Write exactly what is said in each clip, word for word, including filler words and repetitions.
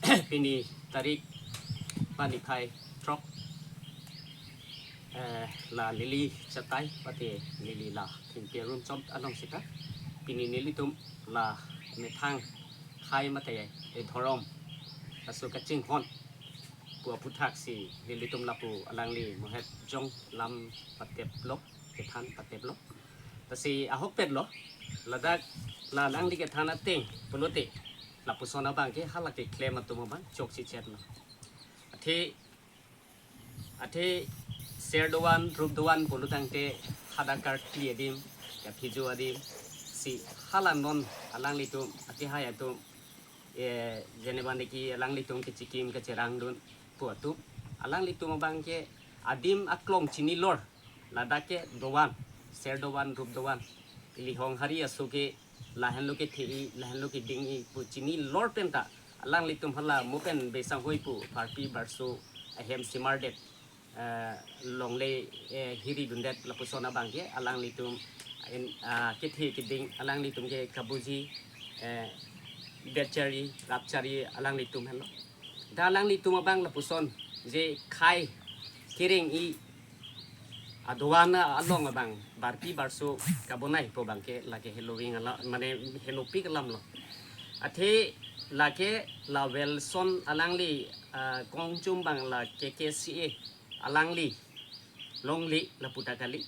Pini tarik ba niphai throk, eh, la neli chatai pate neli la thengpi arum chot anong sita. Pini nelitum la methang khai mate e dhorom aso kachinghon pu aputhaksi nelitum lapu alangli Mohet Jong lam pateplo, kethan pateplo. Lasi ahokpetlo, ladak la alangli kethan ateng pulote lapuson abang ke hala keklem atum abang chokchichetlo. Athe, athe ser dovan, rup dovan pulotangte hadak karkli adim, kaphijo adim si hala non alanglitum, athe hai atum, eh, jeneba neki alanglitum kechikim kachirangdun pu atum, alanglitum abang ke adim aklong chinilor, ladak ke dovan, ser dovan, rup dovan, ili Honghari aso ke lahenlo kethe-i, lahenlo keding-i pu chinilor penta alanglitum hala mo pen besang hoi pu barpi barso ahem simardet, eh, longle, eh, hiridundet lapuson abang ke alanglitum in, ah, kethe keding alanglitum ke kabuji, eh, berchari rapchari alanglitum henlo. Da alanglitum abang lapuson je khai kereng-i adovan along abang barpi barso kabonai pu abang ke lake heloving ala mane henopik alamlo. Athe lake la Welson alangli, ah, kongchum abang la K K C A alangli longle laputa kali.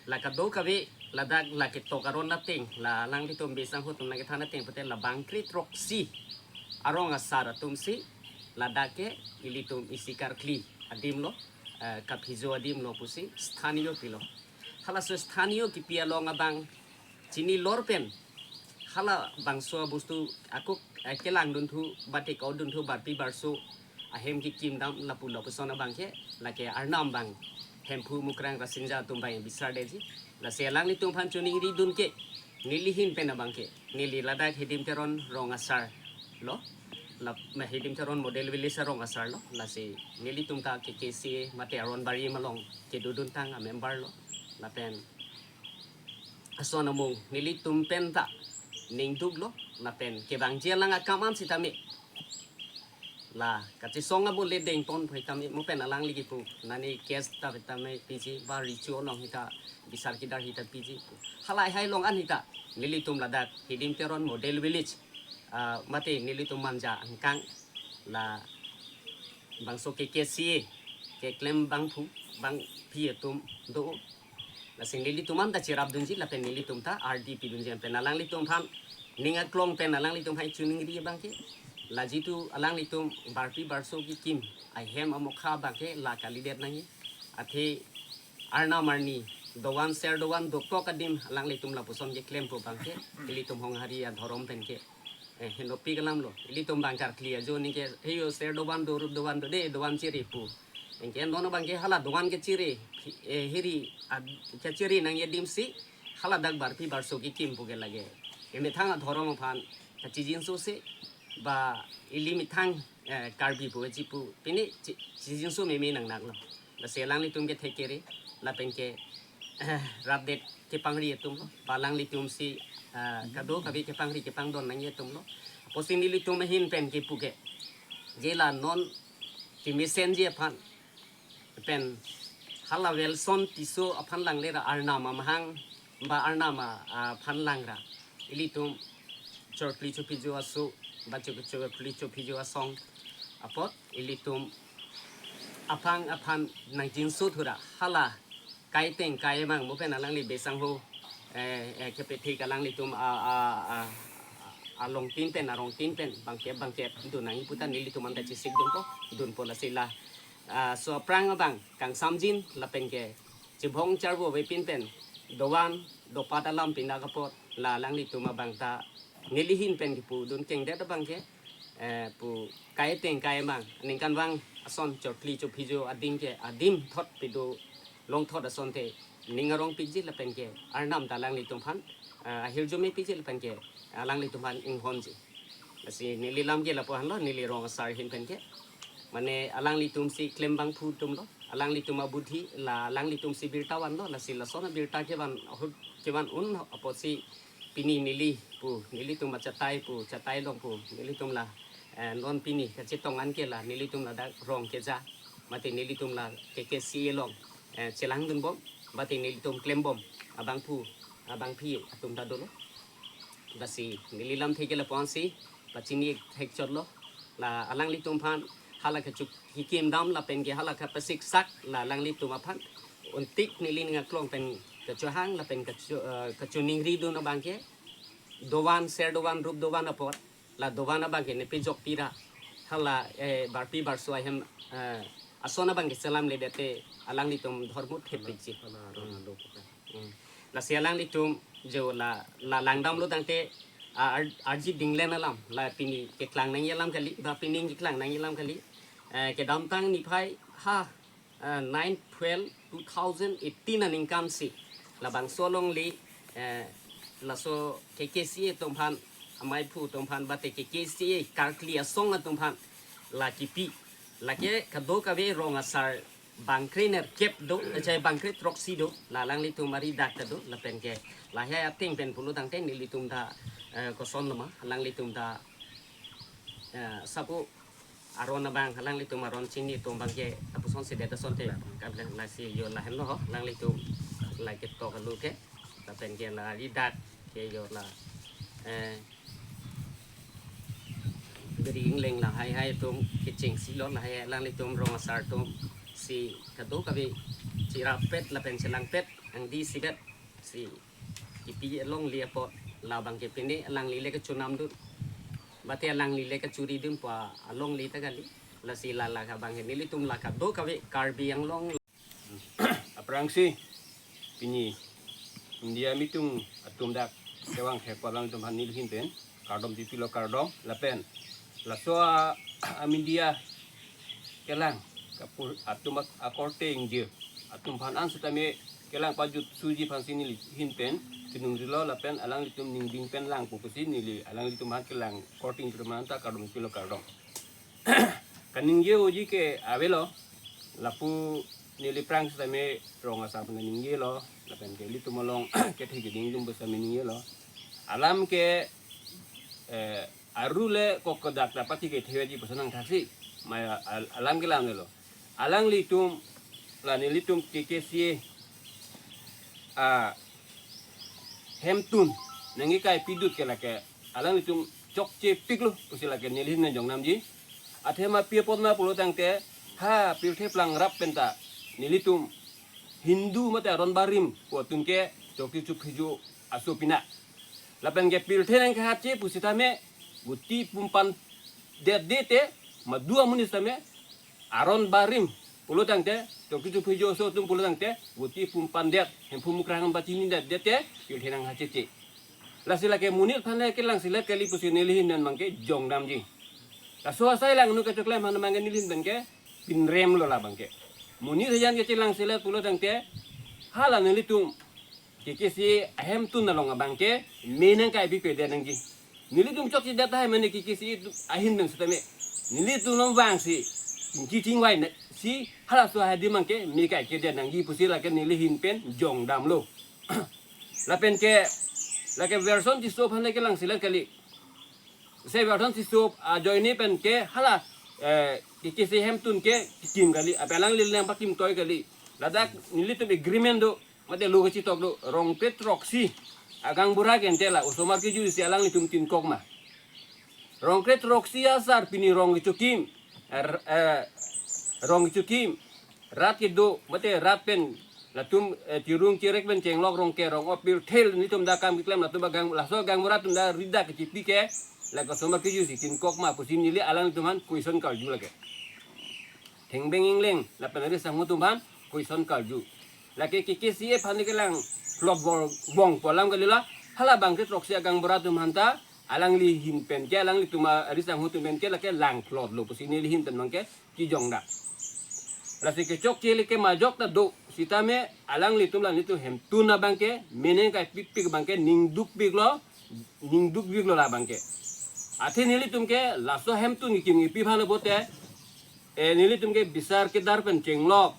La kadokave ladak la ketok aron ateng, la alanglitum besang hoi atum nangkethan ateng pute la bangkre throksi arong asar atumsi ladak ke ilitum isi karkli adimlo, eh, kaphijo adimlo pusi sthaniyo pilo. Halaso sthaniyo kipi along abang chinilor pen hala bangso abostu ako, eh, kelangdunthu, bate kaudunthu barpi barso ahem kekim dam lapu lapuson abang ke lake Arnam abang Hemphu Mukrang Rasinja atum abang bisardetji. Lasi alanglitum aphan choningridun ke neli ahin pen abang ke neli ladak Hidim Teron rong asar lo, la, ma Hidim Teron model village arong asar lo. Lasi nelitum ta K K C A mate Aronbari malong kedoduntang amember lo. Lapen ason amung nelitum penta ningduklo, lapen kevangji alang akam an sitame la kachesong abule dengpon pu sitame mo pen alangli kipu nani case ta sitame piji ba richu along sita bisar kidar sita piji pu. Halahai along an sita nelitum ladak Hidim Teron model village, ah, mate nelitum Manja angkang la bangso K K C A keklem bangphu bangphi atum do. Lasi nelitum anta cherapdunji lapen nelitum ta R D pidunji pen alanglitum aphan ning aklong pen alanglitum aphan choningri abang ke. La jitu alanglitum barpi barso kekim ahem amokha abang ke la kalidet nangji. Athe arnam arni dovan ser dovan dokok adim alanglitum lapuson keklem pu abang ke ilitum Honghari adhorom pen ke, eh, henopik alamlo. Ilitum abang karkli ajo ningke heyo ser dovan do rup dovan do de dovan chiri pu. Anke non abang ke hala dovan kechiri, eh, hiri ad, kechiri nangji adimsi hala dak barpi barso kekim pu ke lake emethang adhorom aphan kachijinso si ba ili methang, eh, Karbi pu chipu pini chi, chijinso meme nangnaklo. Lasi alanglitum kethe kere lapen ke, eh, rapdet kepangri atumlo, ba alanglitumsi, eh, kadokave kepangri kepangdon nangji atumlo. Apotsi nelitum ahin pen kipu ke je la non kemesenji aphan pen hala Welson Tisso aphan langle ra arnam amahang ba arnam a, aphan lang ra ilitum chorkli chophijo aso ba chok, chorkli chophijo asong apot ilitum aphang aphan nangjinsothu ra hala kaiteng kaimang mo pen alangli besang ho, eh, eh, kepethek alanglitum a, a, a, alongtin pen arongtin pen bangkep bangkep dun nangji pu ta nelitum anta chesikdunpo, dunpo. Lasi la, ah, so aphrang abang kangsamjin lapen ke chibong charbo avepin pen dovan dopat alam pindak apot la alanglitum abang ta neli ahin pen kipudun kengdet abang ke, eh, pu kaiteng kaimang ningkanvang ason chorkli chophijo ading ke adim thot pido longthot asonte ning arongpikji lapen ke arnam ta alanglitum aphan, eh, ahirjume piji lapen ke alanglitum aphan inghonji. Lasi neli lam ke lapu-anlo, neli rong asar ahin pen ke. Mane alanglitumsi klem bangphu atumlo, alanglitum abudhi la alanglitumsi birta vanlo, lasi lason abirta kevan ahut kevan un apotsi pini neli pu, nelitum achatai pu, chatai along pu, nelitum la, Eh, non pini kachetong an ke la nelitum ladak rong keja, mate nelitum la K K C A along, eh, chelangdunbom, mate nelitum klembom, abangphu, abangpi atum ta dolo. Lasi neli lamthe ke lapu-ansi pachini thekchotlo, la alanglitum aphan hala kachuk hikim dam lapen ke hala kapasiksak la alanglitum aphan untik neli ning aklong pen kachohang lapen kacho, eh, kachoningridun abang ke dovan, ser dovan, rup dovan apot, la dovan abang ke nepejok pira, hala, eh, barpi barso ahem, eh, ason abang ke selam ledete alanglitum dhormu thepikji. Hala, hala, hala, hala. Hmm. Lasi alanglitum jo la, la langdamlo tangte, ah, ar-, arji dinglen alam, la pini keklang nangji alam kali, ba pining keklang nangji alam kali. Eh, kedamtang niphai ha, eh, nine twelve two thousand eighteen aningkan si labangso alongle, eh, laso K K C A atum aphan, amaiphu atum aphan, bate K K C A karkli asong atum aphan la kipi, lake kadokave rong asar bangkre nerkep do, achai bangkre throksi do, la alanglitum ari dak ta do, lapen ke lahai ateng pen pulo tangte nelitum ta, eh, koson loma, alanglitum ta, eh, sapu aron abang, alanglitum aron chini atum abang ke apusonsi det asonte, kabilang lasi jo lahenlo ho, alanglitum la ketok alu ke, lapen ke la ari dak ke jo la, eh, beri ingleng lahai hai atum kechengsi lo, lahai alanglitum rong asar atum si kadokave chirapet lapen chelangpet angdi sibet si kipi alongle apot labang ke pine alangli le kachonamdun, bate alangli le kachuridun pu alongle ta kali. Lasi la, la abang ke nelitum la kadokave Karbi Anglong. Aphrangsi pini India mitung atum dak kevang thek alanglitum aphan nelihin pen kardom tipilo, kardom. Lapen laso a, a media kelang kapur atum ak-, akorte ingje atum aphan an setame kelang pajutsuji aphansi nelihin pen chiningri lo, lapen alanglitum ningding pen lang pu pusi neli alanglitum aphan kelang korte ingje atum aphan ta kardom tipilo, kardom. Kaningje unji ke avelo, lapu neli aphrang setame rong asar pen ningje lo, lapen ke ilitum along kethe keding atum pu setame ningje lo. Alam ke, eh, aru le kok kodak ta pati kethe ji pu senang thaksi. Maya al-, alam ke lam lo. Alanglitum, la nelitum K K C A, ah, hemtun nangkekai pidut ke lake alanglitum chokche piklo pusi lake nelihin pen jongdamji. Athema pi apot ma pulo tangte ha pirthe plang rap penta nelitum Hindu mate aron barim pu atum ke chokche chuphijo aso pina. Lapen ke pirthe nangkehapche pusitame guti pumpan det dete, madua amonit tame aron barim pulo tangte, chokche chuphijo aso atum pulo tangte guti pumpan det, Hemphu Mukrang pachini det dete pirthe nanghachete. Lasi lake monit aphan le kelangselet kali pusi nelihin pen abang ke jongdamji. Laso asai langno kechoklem aphan abang ke nelihin pen ke pinrem lo labang ke. Monit ajan ke chelangselet pulo tangte hala nelitum K K C A ahemtun along abang ke me nangkaipi pedet nangji. Nelitum chokche det tahai mane K K C A ahin pen setame nelitum along vangsi chingki chingvai na si halaso ahadi abang ke me kaikedet nangji pusi lake nelihin pen jongdamlo. Lapen ke lake Welson Tisso aphan le kelangselet kali. Se Welson Tisso ajoine pen ke hala, eh, K K C A ahemtun ke kikim kali, ape alangli le nangpakim toi kali. Ladak nelitum agreement do, mate lo kachitok do, rong kre throksi agaonbura ke ante la osomar kejui si alanglitum tinkok ma. Rong kre throksi asar pini rong kechokim, er, eh, rong kechokim, rat kedo, mate rat pen latum, eh, tirung tirek pen chenglok rong ke rong opil thel nelitum dak kam keklem latum agang, laso agaonbura atum dak ridak kechipi ke, lake osomar kejui si tinkok ma pusi neli alanglitum aphan question karju lake. Thengbeng ingleng lapen ari sangho atum aphan question karju. Lake K K C A aphan le kelang plot bor bong pu alam kalilo, hala bang kre throksi agaonbura atum aphan ta alanglihin pen ke, alanglitum ari sangho atum pen ke lake lang plot lo pusi nelihin pen abang ke kejongdam. Lasi kechokche le ke majok ta do, sitame alanglitum la nelitum hemtun abang ke me nangkaipi pik abang ke ningduk piklo, ningduk piklo labang ke. Athe nelitum ke laso hemtun kekim kepi aphan lo pote, eh, nelitum ke bisar kedar pen chenglok,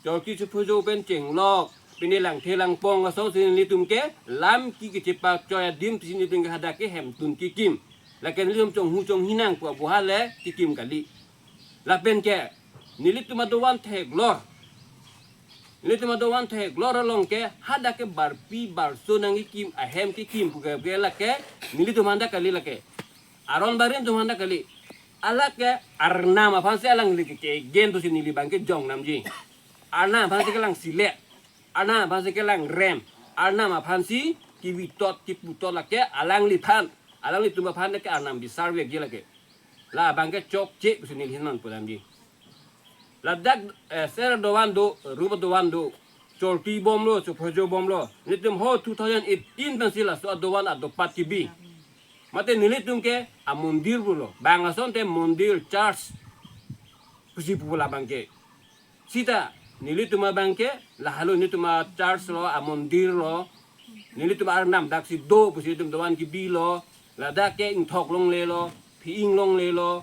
chokche chuphijo pen chenglok, pine langthe langpong asonsi nelitum ke lam ke kechepachoi adim si nelitum ke hadak ke hemtun kekim. Lake nelitum chonghu chonghi nang pu abuha le kekim kali. Lapen ke nelitum adovan theklor. Nelitum adovan theklor along ke hadak ke barpi barso nangkekim ahem kekim pu ke, ke lake nelitum aphan ta kali lake. Aron barim atum aphan ta kali. Alake arnam aphan si alangli ke, kegen pusi neli abang ke jong namji. Arnam aphan si kelang silet. Arnam aphan si kelang rem. Arnam aphan si kevitot keputot lake alangliphan. Alanglitum aphan ke arnam bisar vekji lake. La abang ke chokche pusi neli ahin nangpu damji. Ladak, eh, ser dovan do, rup dovan do, cholti bomlo, chophojo bomlo. Nelitum ho two thousand eighteen pensi laso adovan adopat kebi. Mate nelitum ke amondir pulo. Bang asonte mondir church pusi pu la abang ke. Sita nelitum abang ke lahelo nelitum achurch lo, amondir lo. Nelitum arnam daksi do pusi nelitum dovan kebilo. Ladak ke ingthok longlelo, phi-ing longlelo.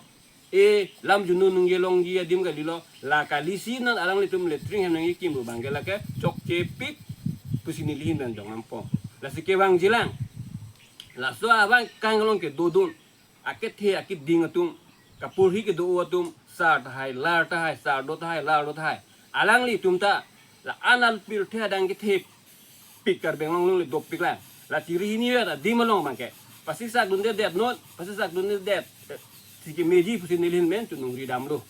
E lam junu nungje longji adim kalilo. La kalisi non alanglitum latrine hem nangkekim pu abang ke lake chokchepik pusi neli ahin pen jong nampo. Lasi kevangjilang. Laso abang kang along kedodun. Akethe akeding atum, kaporhi kedo atum, sar tahai, lar tahai, sar do tahai, lar do tahai. Alanglitum ta la-an apirthe adang kethepik, Karbi Anglong along le dopik lang. La chiri hini ya ta adim along abang ke. Pasiksak dundedet non, pasiksak dundedet. Eh, si kemeji pusi neli ahin pen choningri damlo.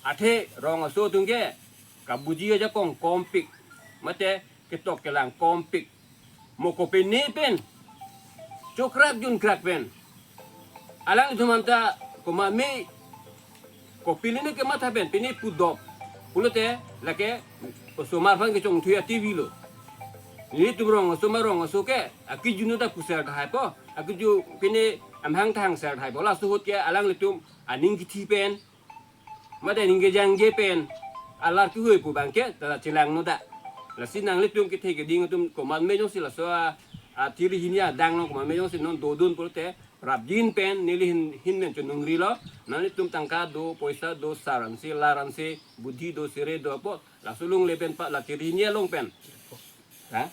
Athe rong aso atum ke kabuji ajakong kompik. Mate ketok kelang kompik. Mo kopine pen, chokrak junkrak pen. Alanglitum aphan ta komat me, kopine kematha pen pine pudok pulote lake osomar aphan kechongthui ati avelo. Nelitum rong osomar rong aso ke akejun ta puser tahai po. Akeju pine amahang tahang ser tahai po. Laso ahut ke alanglitum aning kithi pen, mate aning kejangje pen, alar kihui pu abang ke ta chelang noda. Lasi nanglitum kethe keding atum komat me jongsi laso a, achiri hini adang along komat me jongsi non dodun pulote prapjin pen neli ahin, ahin pen choningri lo. Nanglitum tangka do, poisa do, sar ansi, lar ansi, budhi do, sere do apot, laso alongle pen pa, la chiri hini along pen. Ha?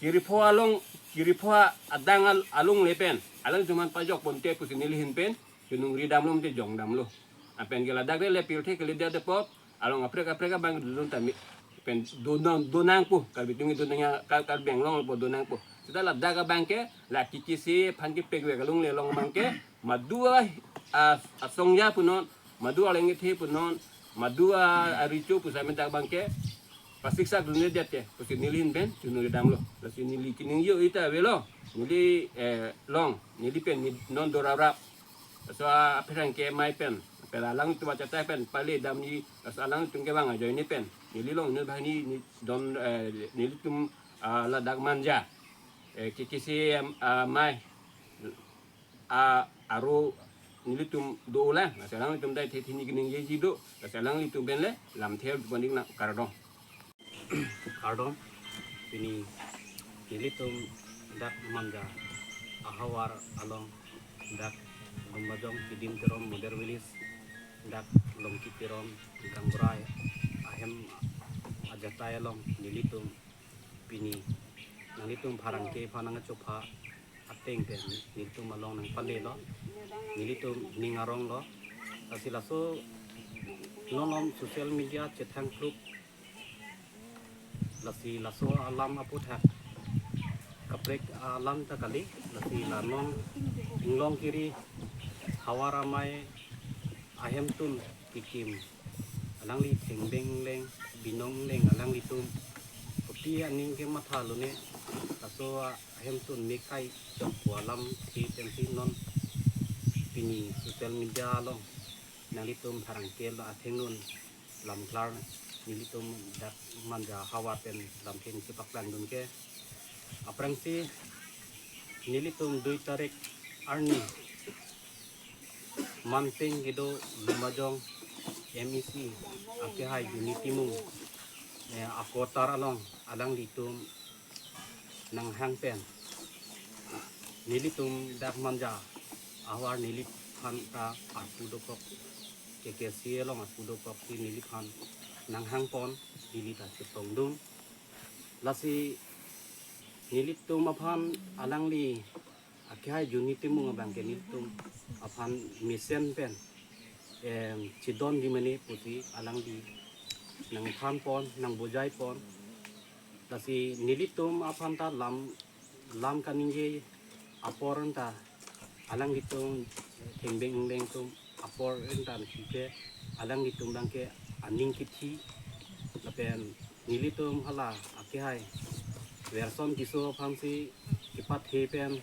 Chiri pho along, chiri pho adang al-, alongle pen. Alanglitum aphan pajok ponte pusi neli ahin pen choningri damlo mate jong damlo. Lapen ke ladak le pirthe kalidet apot, along aprek aprek abang dodun tame. Pen do nang, do nangpo, Karbi atum do nang, Kar-, Karbi Anglong po do nangpo. Sita ladak abang ke, la kikisi aphan kepek vek alongle along abang ke, madu a, a, asongja punon, madu aleng kethe punon, madu a, aricho pu same dak abang ke, pasiksak dundedet ke, pusi neli ahin pen choningri damlo. Lasi neli keningje ita avelo, neli, eh, long, neli pen ni non do raprap. Laso apherangke amei pen, pen alangtum achatai pen pale damji, laso alangtum kevang ajoine pen. Neli long, neli banghini, ni don, eh, nelitum, ah, ladak Manja. Eh, kikisi, em, ah, amei, ah, aro nelitum dolang, lasi alanglitum dai thethi ni keningjeji do, lasi alanglitum pen le lamthe bonding na kardom. Kardom, pini nelitum dak Manja ahavar along, dak Lumbajong Kidim Teron Model Village, dak Longki Teron Gaonbura ahem achatai along nelitum pini nanglitum pherangke aphan nangchopha ateng pen nelitum along nangpale lo, nelitum ning arong lo. Lasi laso non social media chethang kluk, lasi laso alam aputhak kaprek alam ta kali, lasi la non inglong kiri havar amei ahemtun kekim, alangli thengbeng leng, binong leng, alanglitum kopi aning kematha lone, laso ahemtun mekai chok pu alamthe pensi non pini social media along nanglitum pherangke lo athengnon lamklar, nelitum dak Manja havar pen lamthe nangchepaklang dun ke. Aphrangsi nelitum dui tarik arni Manpeng kedo Lumbajong M E C akehai Juni Timung, eh, a-quarter along alanglitum nanghang pen, nelitum dak Manja ahavar neliphan ta arpu dokok, K K C A along arpu dokok si neliphan nanghang pon, neli ta chetongdun. Lasi nelitum aphan alangli akehai Juni Timung abang ke nelitum aphan mesen pen, em, chedonji mene pusi alangli nangthanpon, nangbujaipon. Lasi nelitum aphan ta lam, lam kaningje apor anta alanglitum thengbeng ingleng atum apor anta nike alanglitum abang ke aning kithi lapen nelitum hala akehai Werson Tisso aphansi kepathe pen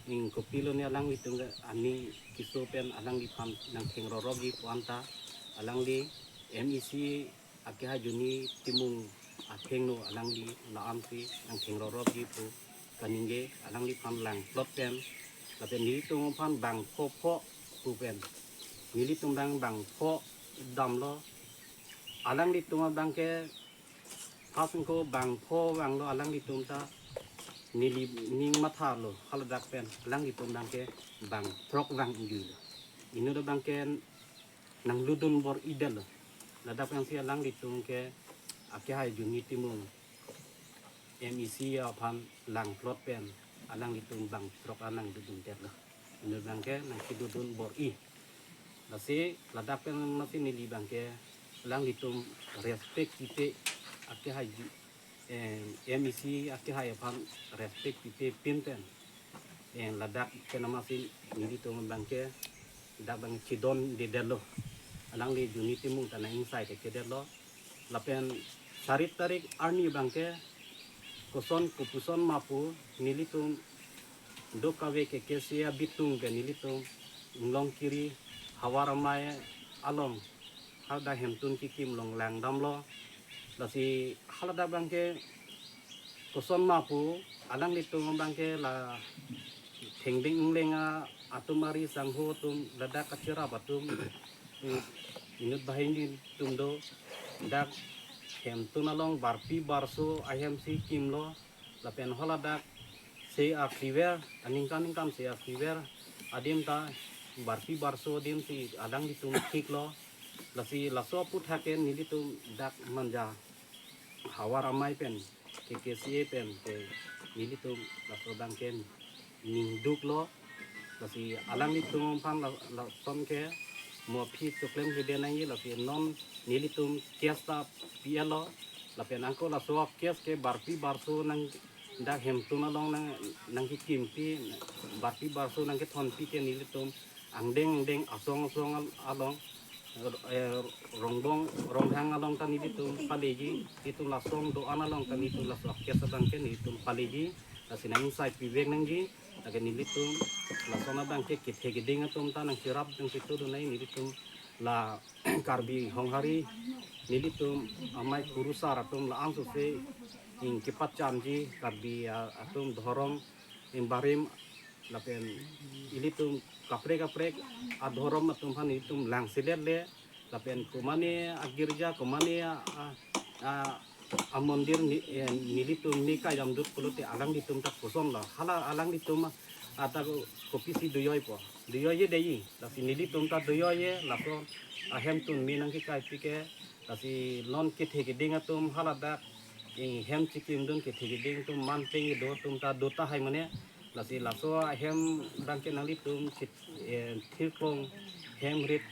ning kopilo ne alanglitum ke aning kiso pen alangliphan nangthengrorokji pu anta alangli M E C akehai Juni Timung athengno alangli la-ansi nangthengrorokji pu kaningje alangliphan langplot pen lapen nelitum aphan bang phopho pu pen nelitum abang bang pho damlo. Alanglitum abang ke asengko bang pho vanglo, alanglitum ta neli ning mathalo, haladak pen alanglitum abang ke bang throk vangjuilo. Inut abang ke nanglutdun bor-idetlo. Ladak pensi alanglitum ke akehai Juni Timung M E C aphan langplot pen alanglitum bang throk an nanglutdundetlo. Inut abang ke nangkilutdun bor-i. Lasi ladak pen amatsi neli abang ke alanglitum respect pipe akehai Ju-, eh, M E C akehai aphan respect pipe pin pen, eh, ladak pen amatsi nelitum abang ke dak abang chedondedetlo. Alangli Juni Timung ta nang-ingsai te kedetlo. Lapen sari tarik arni abang ke koson kopuson ma pu nelitum dokave K K C A abitung ke nelitum Inglongkiri Havar Amei along haladak hemtun kekim along langdamlo. Lasi haladak abang ke koson ma pu alanglitum abang ke la thengbeng ingleng atum ari sangho atum ladak kachirap atum, eh, inut banghini atum do dak hemtun along barpi barso ahemsi kimlo lapen haladak se akriver aningkan ningkan se akriver adim ta barpi barso adim si alanglitum thiklo. Lasi laso aphuthak ke nelitum dak Manja Havar Amei pen K K C A pen ke nelitum laso abang ke ningduklo. Lasi alanglitum aphan la, lason ke mo aphi choklemkle nangji, lasi non nelitum case ta pi-etlo. Lapen anke laso case ke barpi barso nang dak hemtun along nang, nangkekimpi, barpi barso nangkethonpi ke nelitum angdeng angdeng asong asong al-, along, eh, Rongbong Ronghang along ta nelitum paleji, itum lasong do-an along ta nelitum laso case abang ke nelitum paleji, lasi nang-ingsai pivek nangji, lake nelitum lason abang ke kethe keding atum ta nangcherap nangchetudun nai nelitum la Karbi Honghari nelitum amei kurusar atum la-an sose ing kepachanji Karbi, ah, atum dhorom ing barim lapen ilitum kaprek kaprek adhorom atum aphan ilitum langselet le lapen komane agirja komane a, a, a, amondir ni, eh, nelitum ne kajamdut pulote alanglitum ta kosonlo hala alanglitum ata ko-, kopisi dojoipo, dojoiye dei, lasi nelitum ta dojoiye, laso ahemtun me nangkekaipi ke, lasi non kethe keding atum haladak, eh, hem chekimdun kethe keding atum man peng do atum ta do tahai mane, lasi laso ahem abang ke nanglitum chit, eh, thirklong hem rit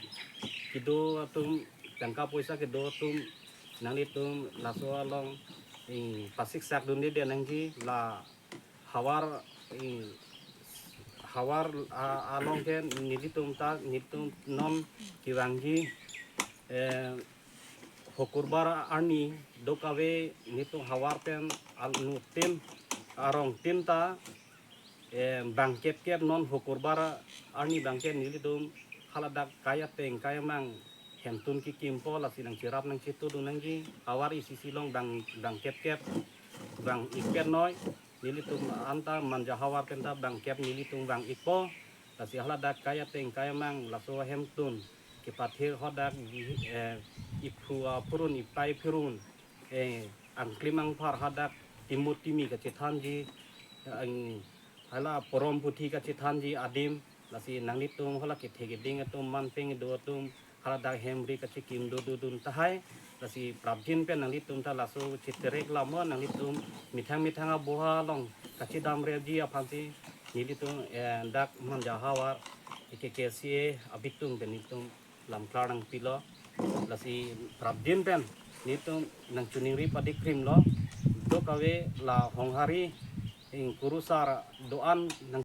kedo atum, tangka poisa kedo atum, nanglitum laso along, eh, pasiksak dunde nangji la Havar, eh, Havar, ah, along ke nelitum ta, nelitum non kevangji, eh, Hokurbar arni dokave nelitum Havar pen anutin arongtin ta, eh, bang kep kep non Hokurbar arni abang ke nelitum haladak kai ateng kai amang hemtun kekimpo, lasi nangcherap nangchetudun nangji, Havar isi isi along bang, bang kep kep, bang ikpet noi, nelitum anta Manja Havar pen ta bang kep nelitum bang ikpo, lasi haladak kai ateng kai amang laso ahemtun kepathir hadak di, eh, iphu aphurun ipai phirun, eh, angklim angphar hadak timut timi kachethanji, ang, hala porom puthi kachethanji adim, lasi nanglitum hala kethe keding atum man peng do atum haladak hem ri kachekim do do dun tahai, lasi prapjin pen nanglitum ta laso cheterek lamo nanglitum methang methang aboha along kachedam reji aphansi Nelitum, eh, dak Manja havar, A K K C A abitung pen nelitum lam klar nangpilo. Lasi prapjin pen nelitum nangchiningri padik krim lo. Dokave la Honghari, ing kurusar do-an nang